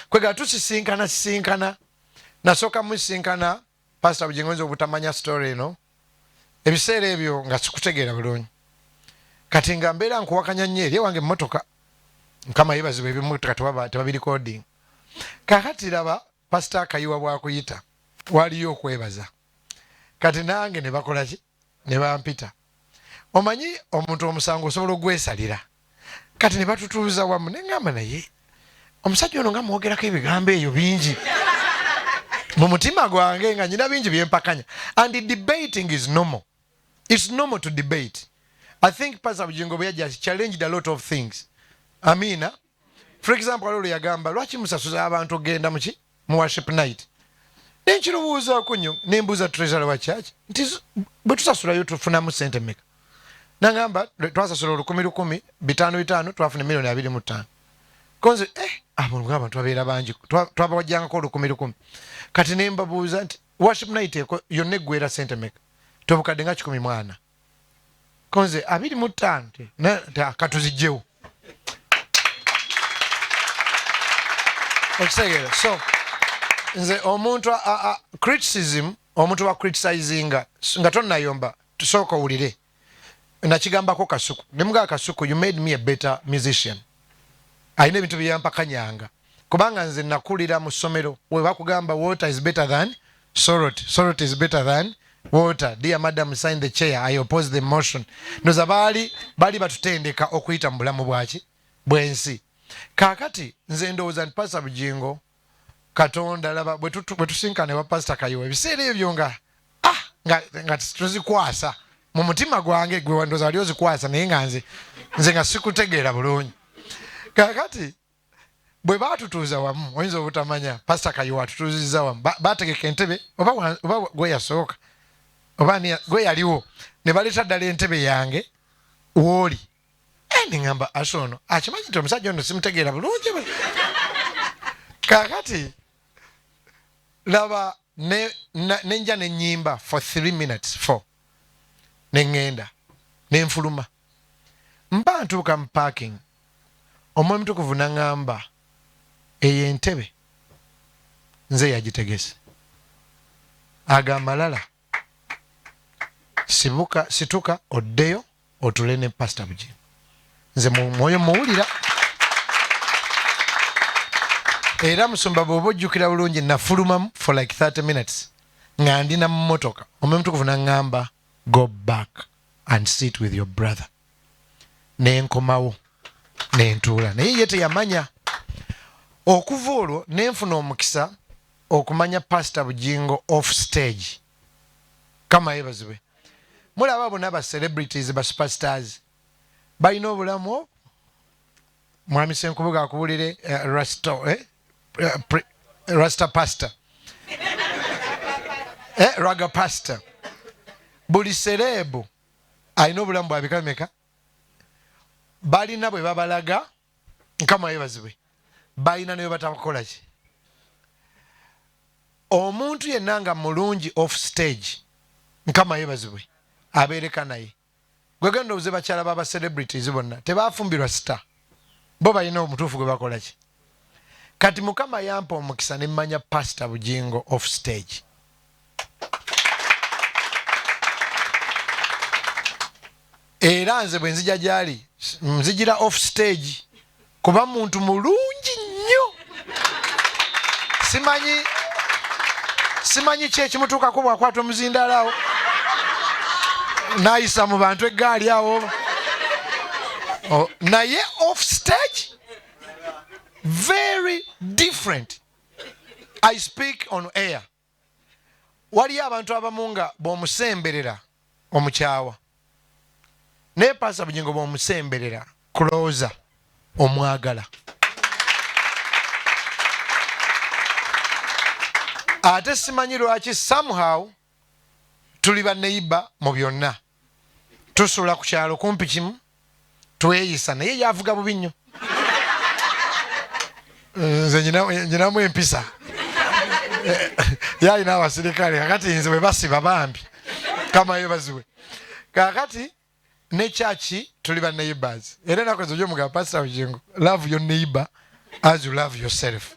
Kwega tusisinkana sisinkana, nasooka musisinkana Pastor Bugingo, nze obutamanya story eno ebiseera ebyo nga sikutegeera bulungi, kati nga mbeera nkuwakanya nnyo eri ewange emmotoka. Mukama yebazibwa, ebimotoka tebabirikodinga. Kakati laba Pastor Kayiwa bwakuyita, waliyo okwebaza. Kati nange ne bakola ki, ne bampita. Omanyi omuntu omusango osobola okugwesalira. Kati ne batutuuza wamu, ne ŋŋamba, naye omusajja ono nga mwogerako ebigambo eyo bingi mu mutima gwange, nga nyina bingi byempakanya. And debating is normal, it's normal to debate. I think Pastor Bugingo bwe yajja challenged a lot of things. Amina. For example, waliwo lwe yagamba, lwaki musasuza abantu okugenda muki mu worship night? Nenkirowoozako nnyo, nembuuza treasurer wa church nti bwe tusasulayo tufunamu sente meka? Nagamba twasasula olukumi lukumi, bitaano bitaano, twafuna 25 million. Konze abo abantu babeera bangi, twabawajjangako olukumi lukumi. Kati nembabuuza nti worship night yonna eggwera sente meka? Tobukadde nga 140. Konze 25 katuzijjewo. Okitegeera? So nze omuntu criticism, omuntu wa criticizinga nga tonnayomba, tusooka owulire. Nakigambako Kasuku, nemugaa, "Kasuku, you made me a better musician." Alina ebintu byeyampakanyanga, kubanga nze nakulira mu ssomero we bakugamba, "Water is better than salt, salt is better than water. Dear madam, sign the chair, I oppose the motion." Ndoza baali bali batutendeka okuyita mu bulamu bwaki bwensi. Kaakati nze ndowooza nti Pastor Bugingo, Katonda laba bwe tusinkana ewa Pastor Kayiwa, ebiseera ebyo nga nga tuzikwasa mu mutima gwange, gwe ndowooza wali ozikwasa, naye nga nze nga sikutegeera bulungi. Kaakati bwe baatutuuza wamu, oyinza obutamanya, Pastor Kayiwa atutuuzizza wamu, bategeka entebe, oba gwe yasooka oba gwe yaliwo, ne baleeta ddala entebe yange wooli. Neŋŋamba, ase ono akimanyi nti omusajja ono simutegeera bulungi. Kaakati laba nenja nenyimba for 3 minutes 4, neŋŋenda nenfuluma, mba ntuuka mu parking, Omwoyo Mutukuvu naŋŋamba, eyo entebe nze yagitegese. Agamalala sibuka, situka oddeyo otule ne Pastor Bugingo. Nze mu mwoyo muwulira. Era musumba, bw'oba ojjukira bulungi, nafulumamu for like 30 minutes nga ndina mu motoka, Omwoyo Mutukuvu naŋŋamba, "Go back and sit with your brother." Nenkomawo nentuula, naye ye teyamanya. Okuva olwo nenfuna omukisa okumanya Pastor Bugingo off stage. Kama yebazibwe. Mulaba bonna ba celebrities, ba superstars, balina obulamu obwo. Mwami Senkubuga akubulire, rasta pastor, raga pastor. Buli celeb alina obulamu bwabika meka balina bwe babalaga. Nkama yebazibwe, balina newe batakola ki. Omuntu yenna nga mulungi off stage, Nkama yebazibwe, abeereka naye. Gwegenda obuze bakyala baba celebrities bonna tebafumbirwa star, bo balina omutuufu gwe bakola ki. Kati Mukama yampa omukisa nemmanya Pastor Bugingo off stage. Era nze bwe nzija gyali, nzigira off stage, kuba muntu mulungi nnyo. Simanyi ki ekimutuukako bwakwata omuzindaalo awo nayisa mu bantu eggaali awo. Naye off stage very different. I speak on air. Waliyo abantu abamu nga bw'omusemberera omukyawa, naye Pastor Bugingo bw'omusemberera closer omwagala. Ate simanyi lwaki, somehow tuli baneiba mu byonna, tusula ku kyalo kumpi kimu, tweyisa, naye yavuga bubi nnyo. Nze nyinamu empisa, yalina abasirikale. Kakati nze bwe basiba bambi, kama yebaziwe. Kakati ne church tuli ba neighbors. Era enaku ezo gyomugamba, Pastor Bugingo, love your neighbor as you love yourself.